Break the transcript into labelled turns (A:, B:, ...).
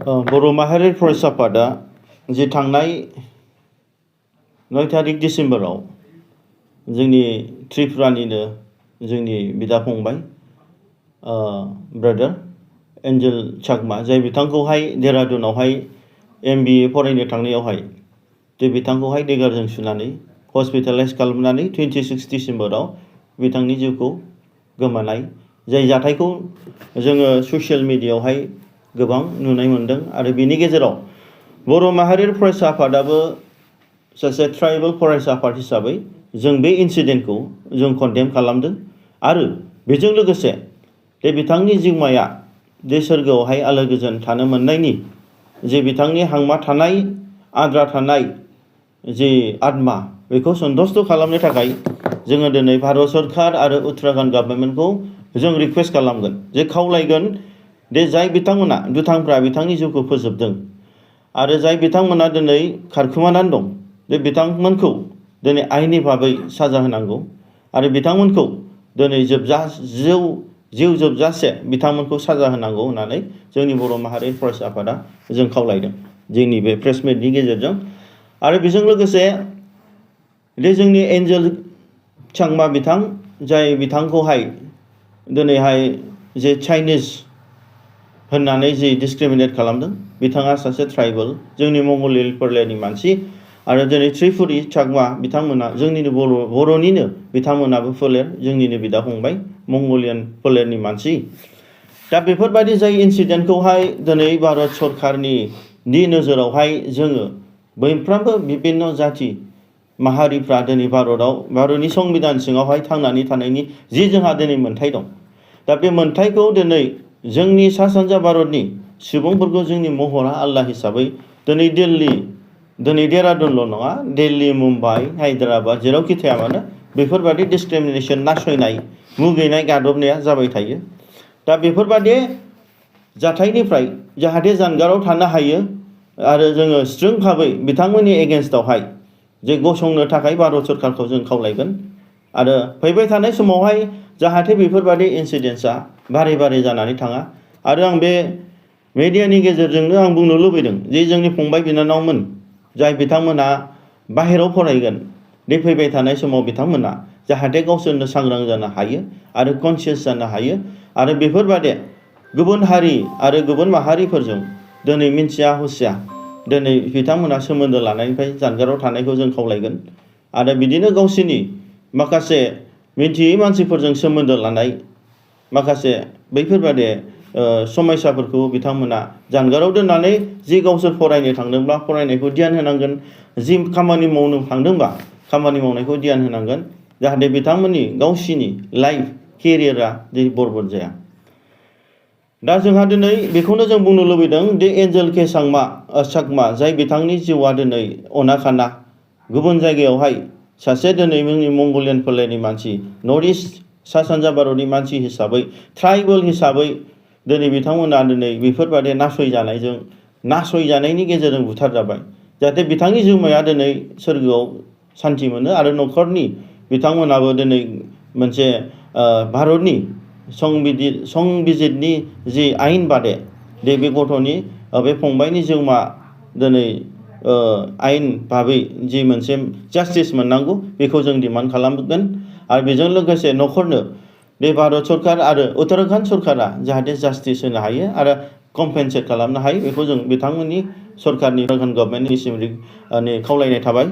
A: बर' माहारि फरायसा आफादा जे थांनाय 9 तारिख डिसेम्बराव जोंनि त्रिपुरानिनो जोंनि बिदा फंबाय ब्रादार एन्जेल चाकमा जाय बिथांखौहाय देहरादुनावहाय MBA फरायनो थांनायावहाय जे बिथांखौहाय देगारजों सुनानै हस्पिटालाइज खालामनानै 26 डिसेम्बराव बिथांनि जिउखौ गोमानाय जाय जाथायखौ जोङो ससियेल मिडियायावहाय गोबां नुनाय मोनदों आरो बिनि गेजेराव बर' माहारि फरायसा आफादाबो सासे ट्राइबेल फरायसा आफाद हिसाबै जों बे इन्सिडेन्टखौ जों कन्डेम खालामदों आरो बेजों लोगोसे बे बिथांनि जिउमाया जे सोरगोआवहाय आलो गोजोन थानो मोननायनि जे बिथांनि हांमा थानाय आद्रा थानाय जे आत्मा बेखौ सन्तुष्ट खालामनो थाखाय जोङो दिनै भारत सरकार आरो उत्तराखंड गभर्नमेन्टखौ जों रिक्वेस्ट खालामगोन जे खावलायगोन दे जाय बिथांमोना दुथांफ्रा बिथांनि जिउखौ फोजोबदों आरो जाय बिथांमोना दिनै खारखुमानानै दं बे बिथांमोनखौ दिनै आयेननि भाबै साजा होनांगौ आरो बिथांमोनखौ दिनै जिउ जोबजासे बिथांमोनखौ साजा होनांगौ होननानै जोंनि बर' माहारि फरायसा आफादा जों खावलायदों जोंनि बे प्रेस मिटनि गेजेरजों आरो बेजों लोगोसे बे जोंनि एन्जेल चाकमा बिथां जाय बिथांखौहाय दिनैहाय जे चाइनिज होननानै जे डिसक्रिमिनेट खालामदों बिथाङा सासे ट्राइबेल जोंनि मंगलियान फोलेरनि मानसि आरो दिनै त्रिपुरी चाकमा बिथांमोना जोंनिनो बर'निनो बिथांमोनाबो फोलेर जोंनिनो बिदा फंबाय मंगलियान फोलेरनि मानसि दा बेफोरबायदि जाय इन्सिडेन्टखौहाय दिनै भारत सरकारनि नोजोरावहाय जोङो मोनफ्रोमबो बिभिन्न जाथि माहारिफ्रा दिनै भारतनि संबिधान सिङावहाय थांनानै थानायनि जि जोंहा दिनै मोन्थाय दं दा बे मोन्थायखौ दिनै जोंनि सा सानजा भारतनि सुबुंफोरखौ जोंनि महरा आलदा हिसाबै दिनै देहरादुनल' नङा दिल्ली मुम्बाइ हायद्राबाद जेरावखि थाया मानो बेफोरबायदि डिसक्रिमिनेसन नासयनाय मुगैनाय गादबनाया जाबाय थायो दा बेफोरबायदि जाथायनिफ्राय जाहाथे जानगाराव थानो हायो आरो जोङो स्ट्रं भाबै बिथांमोननि एगेन्स्टआवहाय जे गसंनो थाखाय भारत सरकारखौ जों खावलायगोन आरो फैबाय थानाय समावहाय जाहाथे बेफोरबायदि इन्सिडेन्टआ बारे बारे जानानै थाङा आरो आं बे मिडियानि गेजेरजोंनो आं बुंनो लुबैदों जे जोंनि फंबाय बिनानावमोन जाय बिथांमोना बाहेरायाव फरायगोन बे फैबाय थानाय समाव बिथांमोना जाहाथे गावसोरनो सांग्रां जानो हायो आरो कनसियास जानो हायो आरो बेफोरबायदि गुबुन हारि आरो गुबुन माहारिफोरजों दिनै मिन्थिया हुसिया दिनै बिथांमोना सोमोन्दो लानायनिफ्राय जानगाराव थानायखौ जों खावलायगोन आरो बिदिनो गावसोरनि माखासे मिन्थियै मानसिफोरजों सोमोन्दो लानाय माखासे बैफोरबायदि समयसाफोरखौ बिथांमोना जानगाराव दोननानै जि गावसोर फरायनो थांदोंब्ला फरायनायखौ ध्यान होनांगोन जि खामानि मावनो थांदोंबा खामानि मावनायखौ ध्यान होनांगोन जाहाथे बिथांमोननि गावसिनि लाइफ केरियारा जे बरबाद जाया दा जोंहा दिनै बेखौनो जों बुंनो लुबैदों दि एन्जेल चाकमा जाय बिथांनि जिउआ दिनै अनाखाना गुबुन जायगायावहाय सासे दिनै जोंनि मंगलियान फोलेरनि मानसि नर्थ इस्ट सा सानजा भारतनि मानसि हिसाबै ट्राइबेल हिसाबै दिनै बिथांमोना दिनै बेफोरबायदि नासयजानायनि गेजेरजों बुथारजाबाय जाहाथे बिथांनि जिउमाया दिनै सोरगोआव सान्थि मोनो आरो न'खरनि बिथांमोनाबो दिनै मोनसे भारतनि संबिजितनि जि आयेन बादे बे गथ'नि बे फंबायनि जिउमा दिनै आयेन भाबै जि मोनसे जास्टिस मोननांगौ बेखौ जों डिमान्ड खालामगोन आरो बेजों लोगोसे न'खरनो बे भारत सरकार आरो उत्तराखंड सरकारा जाहाथे जास्टिस होनो हायो आरो कम्पेनसेट खालामनो हायो बेखौ जों बिथांमोननि सरकारनि उत्तराखंड गभर्नमेन्टनिसिम खावलायनाय थाबाय।